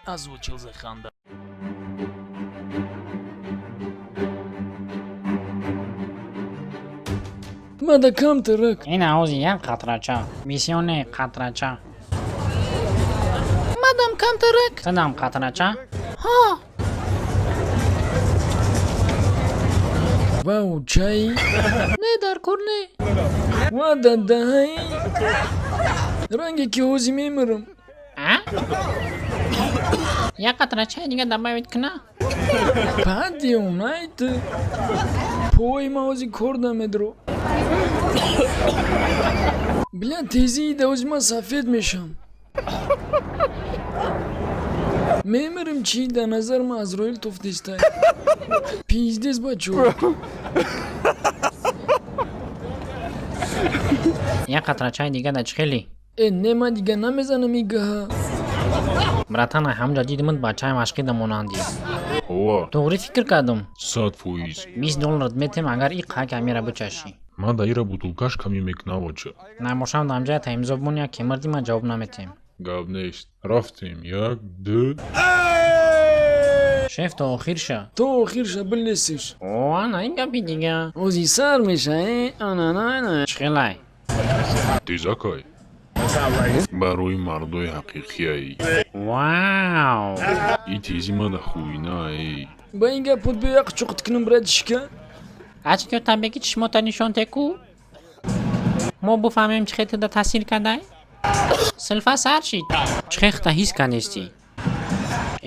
Озвучил Заханда. Мада камтарак. Ин ҳози як қатрача. Миссионе қатрача. Мадам камтарак. Тадам қатрача? Ҳо. Вау, чай. Не, дар кор не. Ва дадаҳай. Ранге ки ҳози мемирам. А? Як қатрачаи дига добавить куна? Падиёнай ту. Пои ма ҳози кор намедро. Бля, тезии да ҳози ман сафед мешам. Мемирам чӣ, дар назар ман Азроил тофтестай. Пиздец, бачо. Як қатрачаи дига да чӣ хеле? Э, не, ман дига намезанам игаҳа. Братан, ҳамҷа дидимуд, бачаи машқида монандӣ. Ова. Тоғрӣ фикр кардум. 100%. 20 долларат метем, агар и қак амира бичашӣ. Ман да ира бутулкаш камӣ мекунавоча. Набошам, дамҷая таимзо бун, як кемирди, ман ҷавоб наметем. Гап нест, рафтем, як, ду. Шеф, то охир ша. То охир ша билесиш. О, ана ин гапи дига. Ҳози сар меша, э? Ананана. Чӣ хелай? Тезакай барои мардои ҳақиқияй. Вау! И тези мада хуйнаэй. Ба ин гапот биё як чуқт кунам, братишка. Ачки табеки чишмота нишон теку, мо буфаҳмем, чӣ хел туда таъсир кардай. Силфа сар шид. Чӣ хел хта ҳис кардестӣ?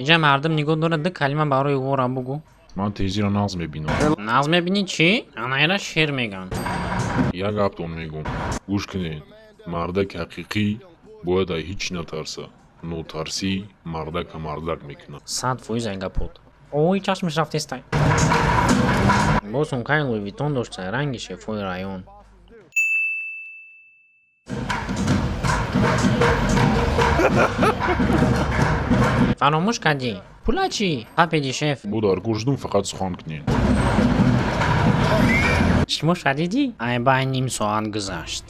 Инҷа мардум нигоҳ дорад, ду калима барои вора бугӯ. Ман тезиро нағз мебинам. Нағз мебинӣ чӣ? Анаира шер меган. Як гаптон мегӯм, гӯш кунед: мардаки ҳақиқӣ бояд ай ҳеҷ натарса. Нотарсӣ мардака мардак мекунад. 100% ай гапот. Ой, чашмаш рафтестай. Бо сумкаи Луи Витон дошта, ранги шефои район. Фаромӯш кардӣ пула чӣ? Папеди шеф. Бо дар гӯш дум, фақат сухан кунед. Шумо шадидӣ? Ай бай ним соат гузашт.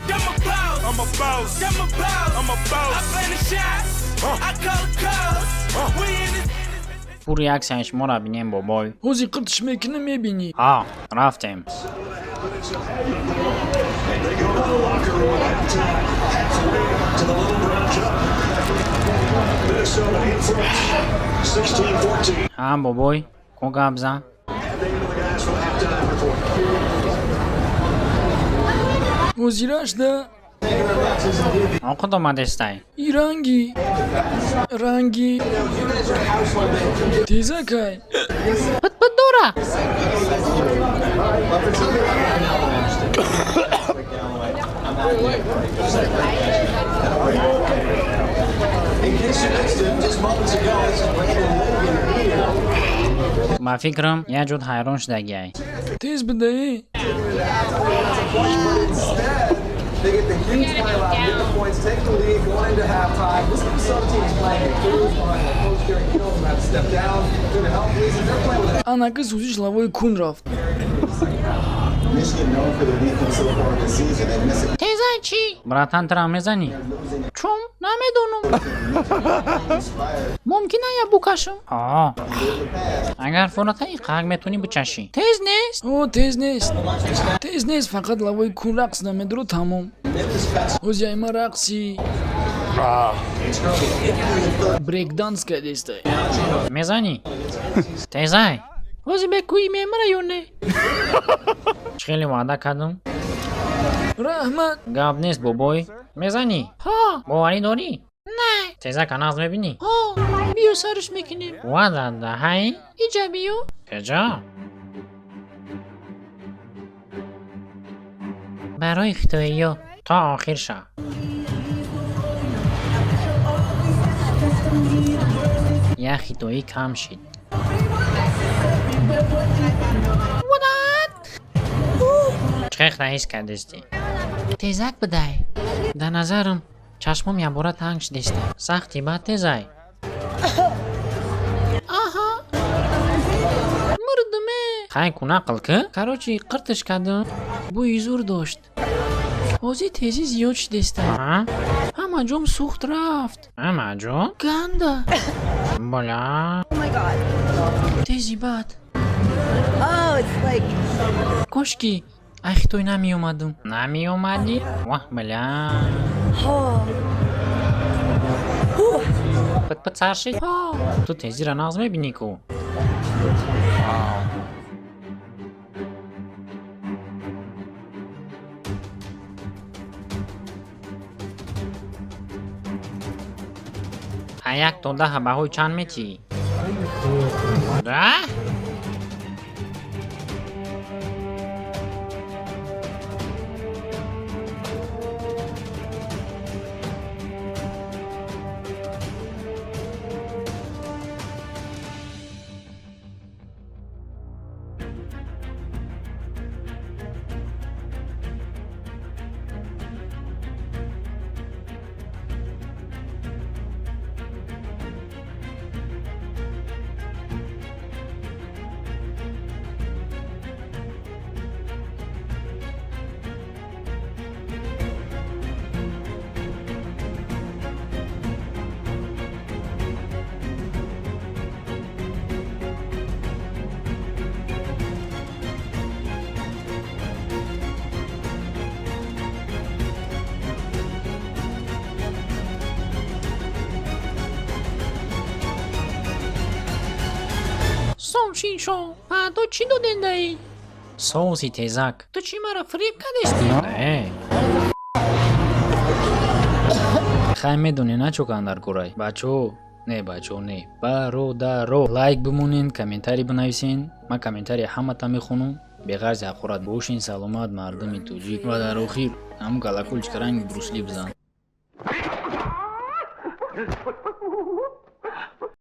I'm a boss. I'm a boss. I'm a boss. I'm a boss. I plan the shots. I call the calls. We in this. Пур реаксияи шуморо бинем, бобой. Ҳози қиртиш мекунам, мебинӣ. Ҳа, рафтем. They go to the locker room at halftime, halfway to the Little Brown Jug. Minnesota in front, 16-14. Ҳа, бобой, ко гап зан. Handing to the guys for the halftime report. Ҳозираш да. Оқид омадестай. И ранги. Ранги. Тезакай. Пит-пит дора. In case you missed it, just moments ago, this is Brandon Logan here. Ба фикрам, як ҷуд ҳайрон шудагиай. Тез бидаӣ. They get the huge pile out, get the points, take the lead going into halftime. This is some teams playing it cruise behind their coach Gary Kills have to step down due to health reasons. They're playing with Анаки сӯзиш лавои кун рафт. Michigan known for their defense so far this season. They miss a Тезай чӣ, братан, тира мезанӣ? Чун намедонам, мумкина я букашам. Ҳо, агар фуратаи қак метавонӣ бичашӣ, тез нест. О, тез нест. Тез нест, фақат лавои кун рақс намедро, тамом. Ҳози айма рақси брейкданс кардестай. Мезанӣ, тезай? Ҳози бекӯи мемира ё не? Чӣ хеле ваъда кардам. Раҳмат. Гап нест, бобой. Мезанӣ? Ҳо. Боварӣ дорӣ? Не. Тезака нағз мебинӣ? Ҳо, биё, сарш мекунем. Вададаҳай, иҷа биё. Каҷо? Барои хитоиё то охир ша. Як хитоӣ кам шид. Вадат! Чӣ хел ҳис кардестӣ? Тезак бидай. Дар назарам, чашмом якбора танг шудеста. Сахти бад, тезай. Аҳа. Мурдиме. Хай ку, нақл ки. Короче, қиртиш кардам, бӯи зур дошт. Ҳозир тезӣ зиёд шудеста. Ҳама ҷом сӯхт рафт. Ҳама ҷо? Ганда. Бола. Oh my God. Тези бад. Oh, it's like Кошки ай Хитой намеомадум. Намеомадӣ? Ваҳ, бля. Oh. Пит-пит сар шид. Ту тезира нағз мебинӣ ку. А як то даҳа баҳои чанд метиҳӣ? 10? Сом шиншо, то чӣ додендаи? Соуси тезак. Ту чӣ, маро фиреб кардести? Не. Хай, медоне на чокан дар курай. Бачо, не, бачо, не. Бародаро, лайк бимонен, комментарий бинависен. Ман комментарий ҳамата мехонам. Беғарзи ҳақорат бошин, саломат, мардуми тоҷик. Ва дар охир ҳамун колокольчик ранги Брусли бизан.